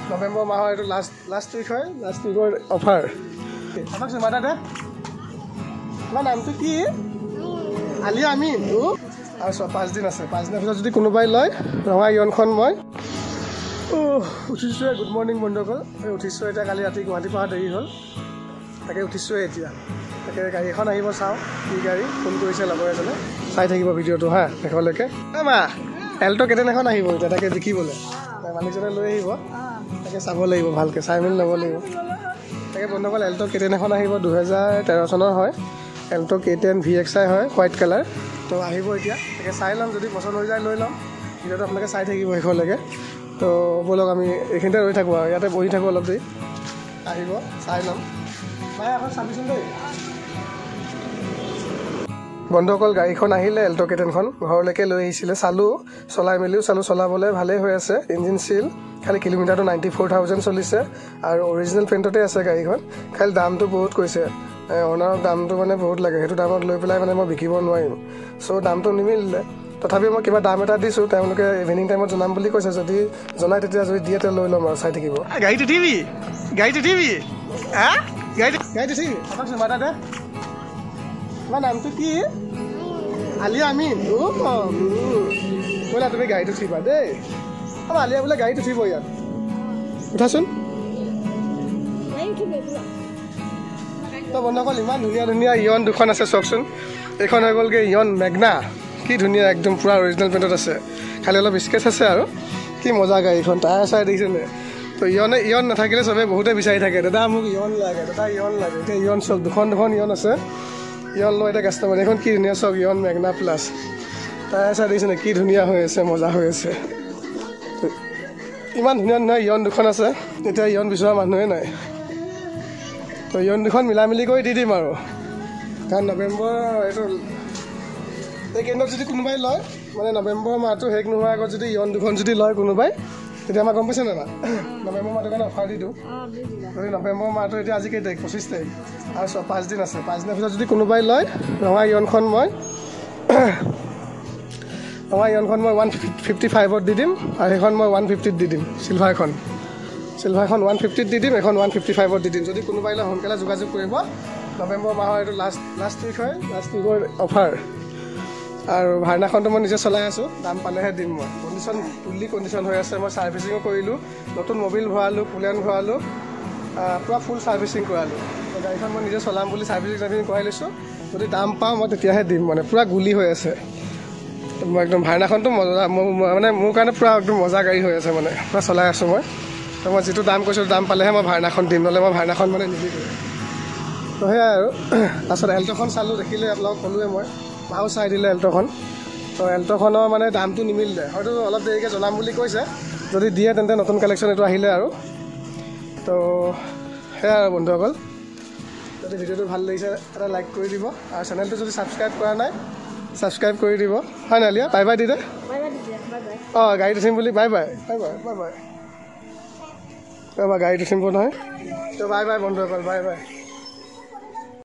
নৱেম্বৰ মাহৰ এইটো last last week হয়, লাষ্ট উইকৰ অফাৰ। আমাক চুমা এটা দে। তোমাৰ নামটো কি? আলিয়া আমিন। আৰু চোৱা, 5 দিন আছে। 5 দিনৰ পিছত যদি কোনোবাই লয় ৰঙা ইয়নখন, মই উঠিছোঁৱে। গুড মৰ্ণিং বন্ধুসকল। এই উঠিছোঁ এতিয়া। কালি ৰাতি গুৱাহাটীৰ পৰা দেৰি হ'ল, তাকে উঠিছোঁৱে এতিয়া। তাকে গাড়ী এখন আহিব, চাওঁ কি গাড়ী। ফোন কৰিছে লগৰ এজনে। চাই থাকিব ভিডিঅ'টো হা শেষলৈকে। মা, এল্ট' কেটেন এখন আহিব এতিয়া, তাকে বিকিবলৈ মালিকজনে লৈ আহিব। তাকে চাব লাগিব, ভালকৈ চাই মেলি ল'ব লাগিব। তাকে বন্ধুসকল, এল্ট' কেটেন এখন আহিব। 2013 চনৰ হয়, এল্ট' কে টেন VXI হয়, হোৱাইট কালাৰ। তো আহিব এতিয়া, তাকে চাই ল'ম। যদি পচন্দ হৈ যায় লৈ ল'ম। ভিডিঅ'টো আপোনালোকে চাই থাকিব শেষলৈকে। তো ব'লক, আমি এইখিনিতে ৰৈ থাকোঁ আৰু ইয়াতে বহি থাকোঁ অলপ দেৰি। আহিব, চাই ল'ম। ভাই, এখন চাবিচোন দেই। বন্ধুসকল, গাড়ীখন আহিলে, এল্ট' কেটেনখন ঘৰলৈকে লৈ আহিছিলে। চালোঁ, চলাই মেলিও চালোঁ। চলাবলৈ ভালেই হৈ আছে, ইঞ্জিন চিল। খালি কিলোমিটাৰটো 94,000 চলিছে আৰু অৰিজিনেল পেইণ্টতে আছে গাড়ীখন। খালি দামটো বহুত কৈছে। অ'নাৰক দামটো মানে বহুত লাগে। সেইটো দামত লৈ পেলাই মানে মই বিকিব নোৱাৰিম। চ' দামটো নিমিলিলে। তথাপি মই কিবা দাম এটা দিছোঁ। তেওঁলোকে ইভিনিং টাইমত জনাম বুলি কৈছে। যদি জনাই, তেতিয়া যদি দিয়ে তেতিয়া লৈ ল'ম আৰু। চাই থাকিব। গাড়ীত উঠিবি? গাড়ীত উঠিবি? হা, গাড়ীত উঠিবি? আমাক চুমা এটা দে। তোমাৰ নামটো কি? আলিয়া আমিন। ব'লা, তুমি গাড়ীত উঠিবা দেই। অঁ, আলিয়া বোলে গাড়ীত উঠিব। ইয়াত উঠাচোন। তো বন্ধুসকল, ইমান ধুনীয়া ধুনীয়া ইয়ন দুখন আছে, চাওকচোন। এইখন হৈ গ'লগৈ ইয়ন মেগনা। কি ধুনীয়া, একদম পূৰা অৰিজিনেল পেইণ্টত আছে, খালি অলপ স্ক্ৰেচ আছে আৰু। কি মজা গাড়ীখন, টায়াৰ চাই দেখিছেনে? তো ইয়নে, ইয়ন নাথাকিলে চবে বহুতে বিচাৰি থাকে, দাদা মোক ইয়ন লাগে, দাদা ইয়ন লাগে। এতিয়া ইয়ন চাওক, দুখন দুখন ইয়ন আছে। ইয়ন লৈ এতিয়া কাষ্টমাৰ। এইখন কি ধুনীয়া চাওক, ইয়ন মেগনা প্লাছ। টায়াৰ চাই দেখিছেনে? কি ধুনীয়া হৈ আছে, মজা হৈ আছে। ইমান ধুনীয়া ধুনীয়া ইয়ন দুখন আছে, এতিয়া ইয়ন বিচৰা মানুহে নাই। তো ইয়ন দুখন মিলাই মিলি কৰি দি দিম আৰু, কাৰণ নৱেম্বৰ এইটো এইকেইদিনত যদি কোনোবাই লয়, মানে নৱেম্বৰ মাহটো শেষ নোহোৱাৰ আগত যদি ইয়ন দুখন যদি লয় কোনোবাই, তেতিয়া আমাৰ, গম পাইছে নাই, নৱেম্বৰ মাহটোৰ কাৰণে অফাৰ দি দিওঁ। যদি নৱেম্বৰ মাহটো, এতিয়া আজি কেই তাৰিখ? 25 তাৰিখ। আৰু 5 দিন আছে। 5 দিনৰ পিছত যদি কোনোবাই লয় ৰঙা ইয়নখন, মই ৰঙা ইয়নখন মই 155ত দি দিম আৰু সেইখন মই 150ত দি দিম। চিলভাৰখন 150ত দি দিম, এখন 155ত দি দিম। যদি কোনোবাই লয় সোনকালে যোগাযোগ কৰিব। নৱেম্বৰ মাহৰ এইটো লাষ্ট লাষ্ট উইক হয়, লাষ্ট উইকৰ অফাৰ। আৰু ভাৰ্ণাখনটো মই নিজে চলাই আছোঁ, দাম পালেহে দিম মই। কণ্ডিশ্যন ফুল্লি কণ্ডিশ্যন হৈ আছে। মই ছাৰ্ভিচিঙো কৰিলোঁ, নতুন মবিল ভৰালোঁ, কুলেণ্ট ভৰালোঁ, পূৰা ফুল ছাৰ্ভিচিং কৰালোঁ। গাড়ীখন মই নিজে চলাম বুলি ছাৰ্ভিচিং চাৰ্ভিচিং কৰাই লৈছোঁ। যদি দাম পাওঁ মই তেতিয়াহে দিম। মানে পূৰা গুলি হৈ আছে। মই একদম ভাৰ্ণাখনটো মজা, মানে মোৰ কাৰণে পূৰা একদম মজা গাড়ী হৈ আছে, মানে পূৰা চলাই আছোঁ মই। তো মই যিটো দাম কৈছোঁ, দাম পালেহে মই ভাৰ্ণাখন দিম, নহ'লে মই ভাৰ্ণাখন মানে নিবিকোঁ। তো সেয়াই আৰু। তাৰপিছত এল্ট'খন চালোঁ, দেখিলে, আপোনালোকক ক'লোৱে মই। মাও চাই দিলে এল্ট'খন। তো এল্ট'খনৰ মানে দামটো নিমিলিলে, হয়তো অলপ দেৰিকৈ জনাম বুলি কৈছে। যদি দিয়ে তেন্তে নতুন কালেকশ্যন এইটো আহিলে আৰু। তো সেয়াই আৰু বন্ধুসকল, যদি ভিডিঅ'টো ভাল লাগিছে এটা লাইক কৰি দিব আৰু চেনেলটো যদি ছাবস্ক্ৰাইব কৰা নাই, ছাবস্ক্ৰাইব কৰি দিব। হয় নাই আলিয়া? বাই বাই দি দে। অঁ, গাড়ীত উঠিম বুলি। Bye bye, bye bye, bye bye. ৰ'বা, গাড়ীত উঠিম নহয়। তো বাই বাই বন্ধুসকল, বাই বাই।